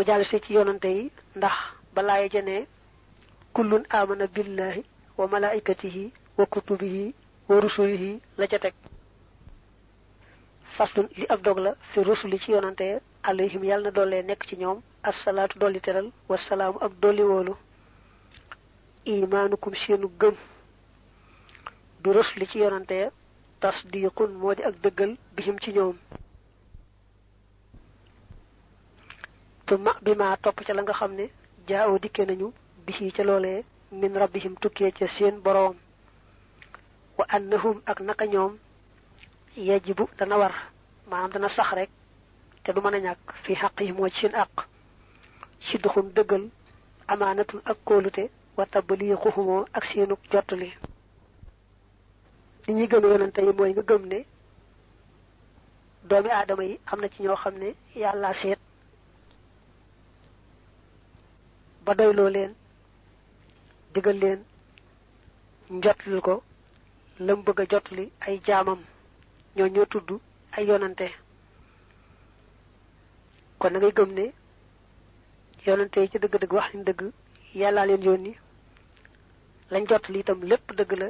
mu jàll si ci yonante yi ndax balaaye jene kullun amana billahi wa malaikatihi wa kutubihi wa rusulihi la ca teg faslun li ab dog la fi rusuli ci yonante alayhim yàlla na doole nekk ci ñoom assalaatu dolli teral wasalaamu ak dolli wóolu imaanukum seenu gëm bi rusuli ci yonante tasdiqun moo di ak dëggal bihim ci ñoom tuma bi ma topp ca la nga xam ne jaaw dikke nañu bihi ca loolee min rabbihim tukkee ca seen boroom wa annahum ak naka ñoom yajibu dana war maanaam dana sax rek te du mën a ñàkk fi xaq yi moo ci seen àq sidduxum dëggal amaanatul ak kóolute wa tabliixuhumoo ak seenu jottali li ñuy gëm yonante yi mooy nga gëm ne doomi aadama yi am na ci ñoo xam ne yàlla seet ba doyloo leen digal leen njotlil ko lam bëgg a jotli ay jaamam ñoo tudd ay yonante kon na ngay gëm ne yonante yi ci dëgg-dëgg wax liñ dëgg yàllaa leen yónni lañ jotli itam lépp dëgg la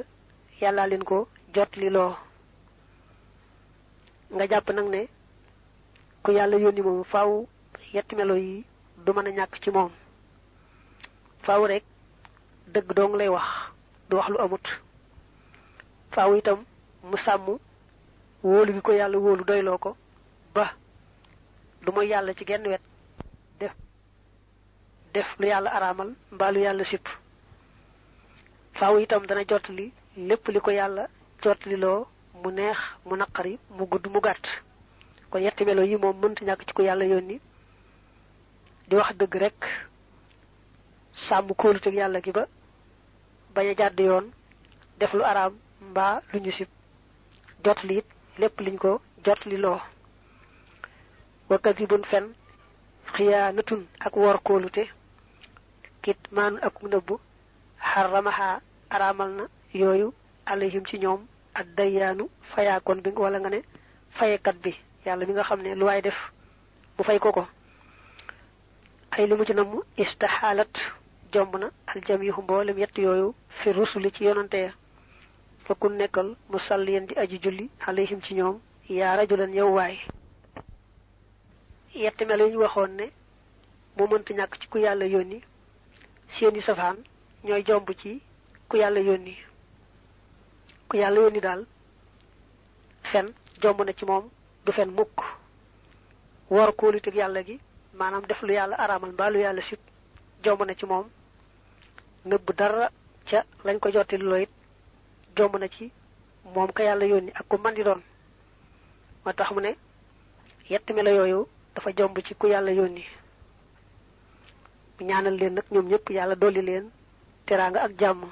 yàllaa leen ko jotli loo nga jàpp nag ne ku yàlla yónni moom faaw yetti melo yi du mën a ñàkk ci moom faaw rek dëgg dong lay wax du wax lu amut faaw itam mu sàmm wóolu gi ko yàlla wóolu doyloo ko ba du mooy yàlla ci genn wet def lu yàlla araamal mbaa lu yàlla sipp faaw itam dana jottali lépp li ko yàlla jottali loo mu neex mu naqari mu gudd mu gàtt kon yetti melo yi moom mënta ñàkk ci ko yàlla yónni di wax dëgg rek sàmm kóoluteg yàlla gi ba bañ a jàdd yoon def lu araam mbaa lu ñu sib jotli it lépp liñ ko jotli loo wa kadibun fen xiyaanatun ak wor kóolute kit maanu ak nëbbu xaramaha araamal na yooyu alayhim ci ñoom ak dayyaanu fayaakoon bi wala nga ne fayekat bi yàlla mi nga xam ne lu waay def mu fay ko ay li mu ci namm istaxaalat jomb na aljamihu mboolem yett yooyu fi rusuli ci yonante ya fa ku nekkal musalliyan di aji julli alayhim ci ñoom yaa rajulan yow waay yetti melo yi ñu waxoon ne mu mënta ñàkk ci ku yàlla yónni seeni safaan ñooy jomb ci ku yàlla yónni daal fen jomb na ci moom du fen mukk wor kóoluteg yàlla gi maanaam def lu yàlla araamal mbaa lu yàlla sib jomb na ci moom nëbb dara ca lañ ko jottali loo it jomb na ci moom ka yàlla yónni ak ku man di doon moo tax mu ne yetti melo yooyu dafa jomb ci ku yàlla yónni ñaanal leen nag ñoom ñëpp yàlla dolli leen teraanga ak jàmm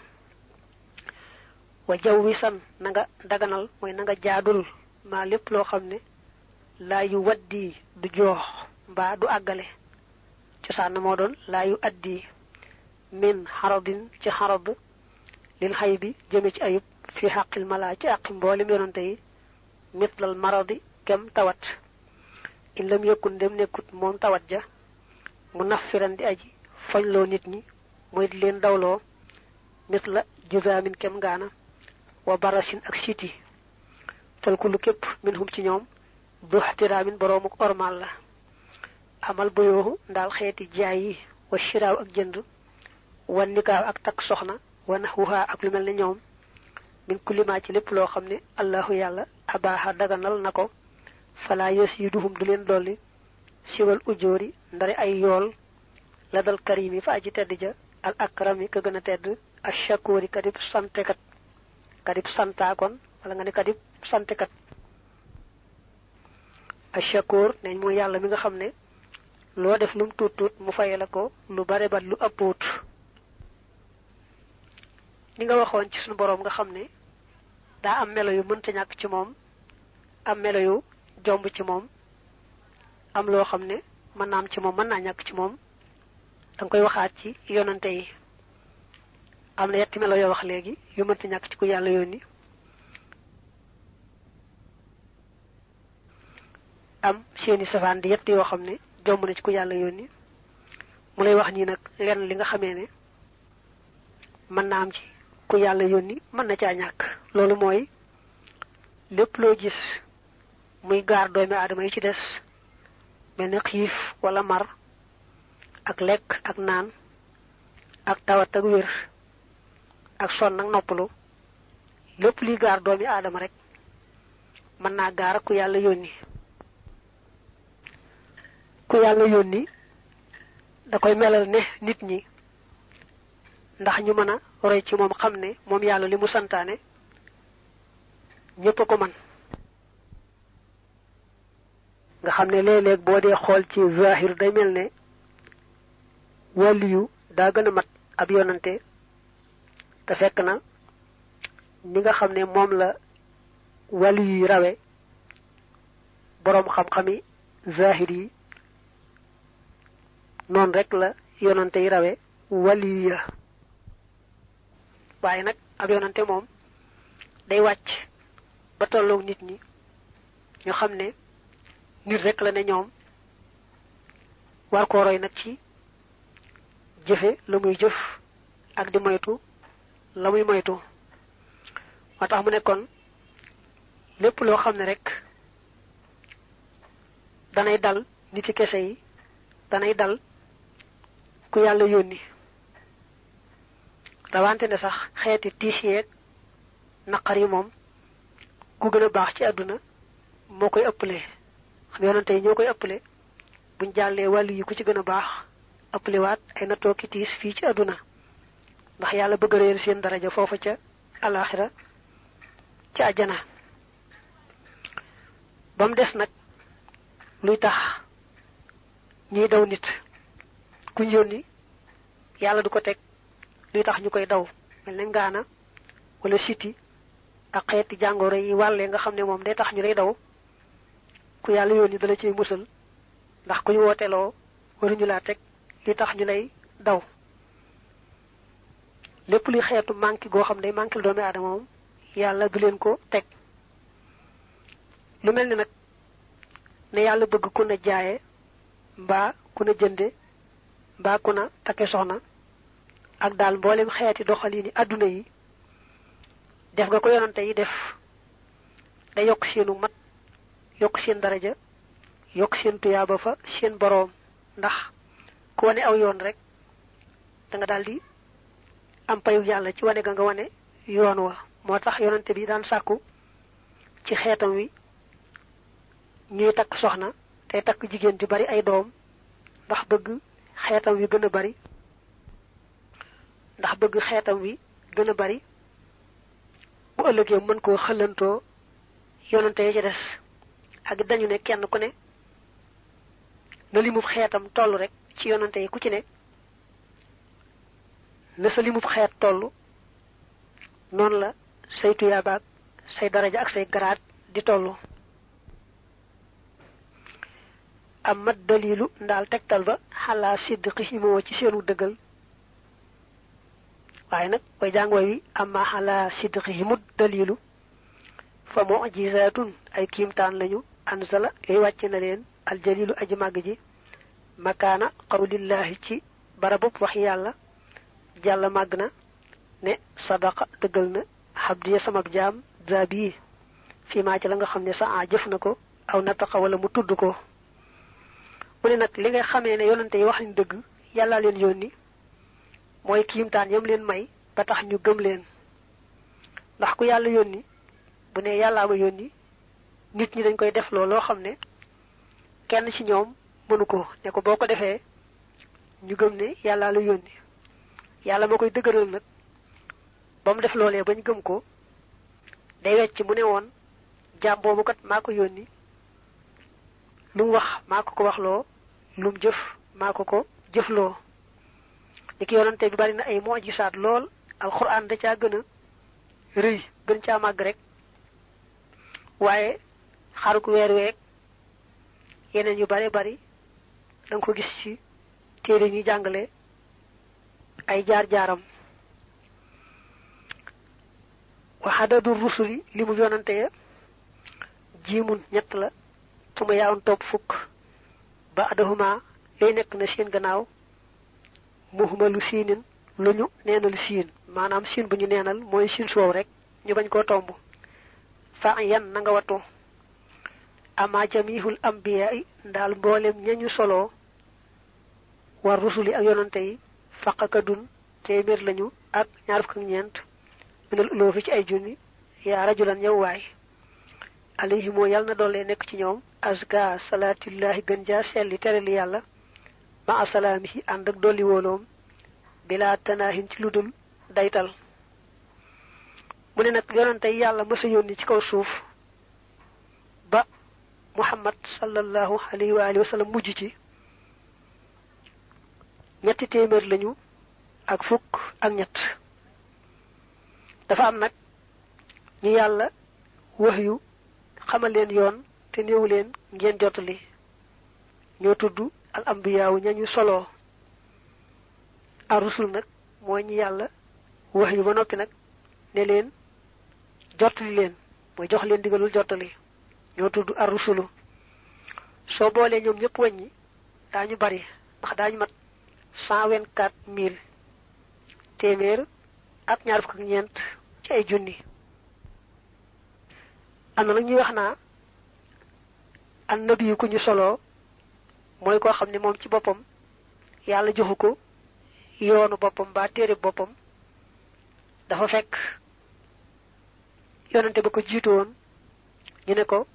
wa jaw wi san na nga daganal mooy na nga jaadul maa lépp loo xam ne laa yu waddi du joox mbaa du àggale cosaan na moo doon laa yu addi min xaradin ci xarad lil xay bi jëme ci ayub fi xaqil mala ci àqi mboolem yonante yi mitlal maradi kem tawat in lam yëkkun dem nekkut moom tawat ja mu naffiran di aji fañloo nit ñi mooy di leen dawloo mitla juzaamin kem ngaana wa barasin ak siti fal kullu képp minhum ci ñoom du ihtiraamin boroomuk ormal la amal bu yooxu ndaal xeeti jaay yi wa shiraaw ak jënd wa nikaaw ak takk soxna wa naxwuhaa ak lu mel ne ñoom min kullimaa ci lépp loo xam ne allahu yàlla abaaxa daganal na ko falaa yasiiduhum du leen dolli siwal ujóori ndari ay yool la dal karimi fa aji tedd ja al akrami ka gën a tedd ashakóori kadib santekat kadib santaakon wala nga ne kadib santekat ashakóor neñ mooy yàlla mi nga xam ne loo def lum tuut tuut mu faye la ko lu bare bat lu ëppuut li nga waxoon ci suñu boroom nga xam ne daa am melo yu mënta ñàkk ci moom am melo yu jomb ci moom am loo xam ne mën naa am ci moom mën naa ñàkk ci moom da nga koy waxaat ci yonante yi am na yetti melo yoo wax léegi yu mënta ñàkk ci ku yàlla yónni am seeni safaan di yett yoo xam ne jomb na ci ku yàlla yónni mu lay wax ni nag lenn li nga xamee ne mën na am ci ku yàlla yónni mën na caa ñàkk loolu mooy lépp loo gis muy gaar doomi aadama yi ci des mel ne xiif wala mar ak lekk ak naan ak tawat ak wér ak sonn ak noppalu lépp liy gaar doomi aadama rek mën naa gaar ku yàlla yónni ku yàlla yónni da koy melal ne nit ñi ndax ñu mën a roy ci moom xam ne moom yàlla li mu santaane ñépp a ko man nga xam ne léeg-léeg boo dee xool ci zahir day mel ne wàlliyu daa gën a mat ab yonante te fekk na ni nga xam ne moom la wàlliyu yi rawe boroom xam-xami zahir yi noonu rek la yonante yi rawe wàlliyu ya waaye nag ab yonante moom day wàcc ba tolloog nit ñi ñu xam ne nit rek la ne ñoom war koo roy nag ci jëfe la muy jëf ak di moytu la muy moytu moo tax mu ne kon lépp loo xam ne rek danay dal nit ci kese yi danay dal ku yàlla yónni rawante ne sax xeeti tiis yeeg naqar yi moom ku gën a baax ci àdduna moo koy ëppale xam yonante yi ñoo koy ëppale buñ jàllee wàllu yi ku ci gën a baax ëppale waat ay nattoo ki tiis fii ci àdduna ndax yàlla bëgg a réer seen daraja foofa ca alaxira ca àjjana ba mu des nag luy tax ñiy daw nit kuñ yónni yàlla du ko teg luy tax ñu koy daw mel ne ngaana wala siti ak xeeti jàngoro yi wàllee nga xam ne moom day tax ñu lay daw ku yàlla yónni dala ciy musal ndax ku ñu wooteloo waruñu laa teg li tax ñu lay daw lépp luy xeetu manqué goo xam ne manqué doomi aadama moom yàlla du leen ko teg lu mel ni nag ne yàlla bëgg ku na jaaye mbaa ku na jënde mbaa ku na takke soxna ak daal mboolem xeeti doxalini adduna yi def nga ko yonante yi def da yokk seenu mat yokk seen daraja yokk seen tuyaaba fa seen boroom ndax ku wane aw yoon rek da nga daal di am payu yàlla ci wane ga nga wane yoon wa moo tax yonante bi daan sàkku ci xeetam wi ñuy takk soxna tey takk jigéen ju bari ay doom ndax bëgg xeetam wi gën a bari gën a bari bu ëllëgee mën koo xëlantoo yonante yi ci des ak dañu ne kenn ku ne na limub xeetam toll rek ci yonante yi ku ci ne na sa limub xeet toll noonu la say tuyaabaak say daraja ak say garaat di toll amat dalilu ndaal tegtal ba xalaa sidqihimoo ci seenu dëggal waaye nag way jàng way wi amma xalaa sidqihimut dalilu fa mu'jizatun ay kiimtaan lañu anzala yooyu wàcce na leen aljalilu aji màgg ji makaana qawlillahi ci barabub wax yàlla jàlla màgg na ne sadaqa dëggal na xabdiya samab jaam zabi fii maa ci la nga xam ne sa jëf na ko aw nataqa wala mu tudd ko mu ne nag li nga xamee ne yonante yi wax nañ dëgg yàlla leen yónni mooy kiimtaan yam leen may ba tax ñu gëm leen ndax ku yàlla yónni bu ne yàllaa ma yónni nit ñi dañ koy def loo xam ne kenn ci ñoom mënu ko ne ko boo ko defee ñu gëm ne yàllaa la yónni yàlla ma koy dëgëral nag ba mu def loolee bañ gëm ko day wecc mu ne woon jaam boobu kat maa ko yónni lu mu wax maa ko ko waxloo lu mu jëf maa ko ko jëfloo ni ki yonante bi bari na ay mujisaat lool alxuraan da caa gën a rëy gën caa màgg rek waaye xaruk weer week yeneen yu bare bari da nga ko gis ci téere ñuy jàngale ay jaar-jaaram waxadadu rusuli li mu yonante ya jiimun ñett la tuma yaawoon topp fukk ba adahuma yooyu nekk na seen gannaaw muhmalu siinin lu ñu neenal siin maanaam siin bu ñu neenal mooy siin soow rek ñu bañ koo tomb fa yan na nga wattu ama jamihul ambiyaay ndaal mboolem ñañu solo war rusuli ak yonante yi faqakadun téeméer lañu ak ñaar fukk ak ñeent minal uloofi ci ay junni yaa rajulan ñëw waay alayhi moo yàlla na doole nekk ci ñoom azka salaatullahi gën jaa selli terali yàlla ma asalaamihi ànd ak dolli wóoloom bilaa tanaahin ci lu dul daytal mu ne nag yonante yi yàlla mësa yónni ci kaw suuf ba muhammad sallallahu alayhi wa alihi wa sallam mujj ci ñetti téeméer lañu ak fukk ak ñett dafa am nag ñu yàlla wax yu xamal leen yoon te néewu leen ngeen jotali ñoo tudd al ambiyaawu ñañu solo ar rusul nag mooy ñi yàlla wax yu ba noppi nag ne leen jottali leen mooy jox leen digalul jottali ñoo tudd ar rusulu soo boolee ñoom ñëpp wàññi daañu bari ndax daañu mat 124 000 téeméer ak ñaar fukk ak ñeent ci ay junni am na nag ñuy wax naa an nabi ku ñu solo mooy koo xam ne moom ci boppam yàlla joxu ko yoonu boppam ba téere boppam dafa fekk yonante ba ko jiitu woon ñu ne ko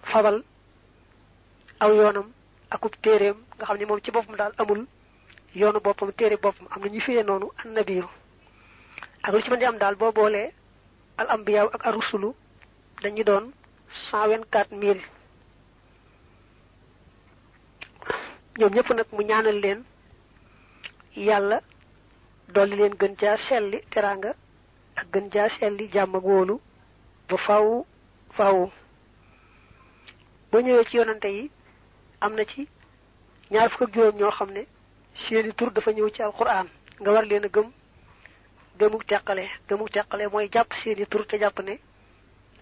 fabal aw yoonam akub téereem nga xam ne moom ci boppam daal amul yoonu boppam téere boppam am na ñu firee noonu annabiyu ak lu ci mën di am daal boo boolee al ambiyaaw ak ar rusulu dañu doon 124 000 ñoom ñëpp nag mu ñaanal leen yàlla dolli leen gën jaa selli teraanga ak gën jaa selli jàmm ak wóolu ba faw boo ñëwee ci yonante yi am na ci ñaar fukk ak juróom ñoo xam ne seeni tur dafa ñëw ci alquran nga war leen a gëmuk teqale mooy jàpp seeni tur te jàpp ne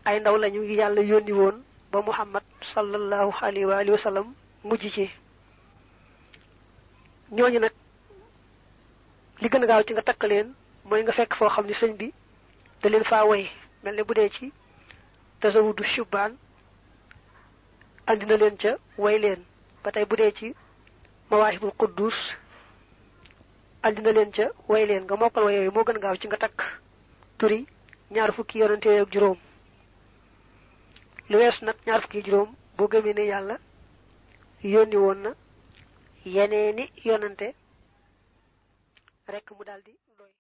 ay ndaw lañu yàlla yónni woon ba muhammad sallallahu alayhi wa alihi wa sallam mujj ci ñooñu nag li gën a gaaw ci nga takk leen mooy nga fekk foo xam ne sëñ bi da leen faa woy mel ne bu dee ci tasawudu shubaan andi na leen ca way leen ba tey bu dee ci mawaahibul quddus andi na leen ca way leen nga mokkal way yooyu moo gën a gaaw ci nga takk turi ñaar fukki yonante yooyu ak juróom lu weesu nag ñaar fukki juróom boo gëmee ne yàlla yónni woon na yeneeni yonante rekk mu daldi doy